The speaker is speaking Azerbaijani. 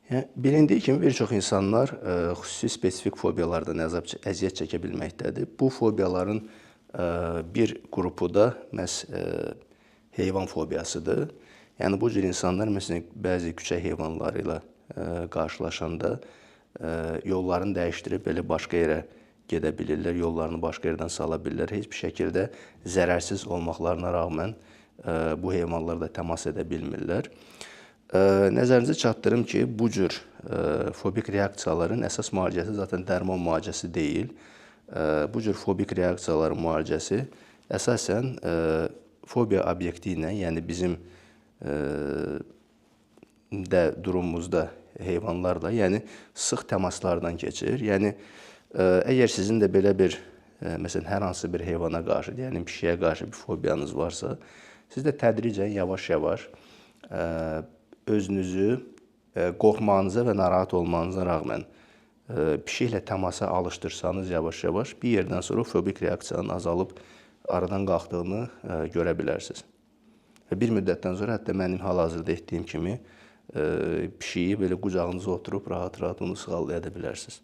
Yəni, bilindiyi kimi bir çox insanlar xüsusi spesifik fobiyalardan əzab əziyyət çəkə bilməkdədir. Bu fobiyaların bir qrupu da məhz heyvan fobiyasıdır. Yəni bu cür insanlar məsələn bəzi küçə heyvanları ilə qarşılaşanda yollarını dəyişdirib belə başqa yerə gedə bilirlər, yollarını başqa yerdən sala bilirlər. Heç bir şəkildə zərərsiz olmaqlarına rəğmən bu heyvanlarla təmas edə bilmirlər. Nəzərinizə çatdırım ki, bu cür fobik reaksiyaların əsas müalicəsi zaten dərman müalicəsi deyil. Bu cür fobik reaksiyaların müalicəsi əsasən fobiya obyekti ilə, yəni bizim də durumumuzda heyvanlarla, yəni sıx təmaslardan keçir. Yəni əgər sizin də belə bir məsələn hər hansı bir heyvana qarşı, yəni pişiyə qarşı bir fobiyanız varsa, siz də tədricən yavaş-yavaş özünüzü qorxmağınıza və narahat olmağınıza rəğmən pişiklə təmasa alışdırsanız yavaş-yavaş bir yerdən sonra fobik reaksiyanın azalıb aradan qalxdığını görə bilərsiniz. Və bir müddətdən sonra hətta mənim hal-hazırda etdiyim kimi pişiyi belə qucağınıza oturub rahat-rahat onu sığallaya da bilərsiniz.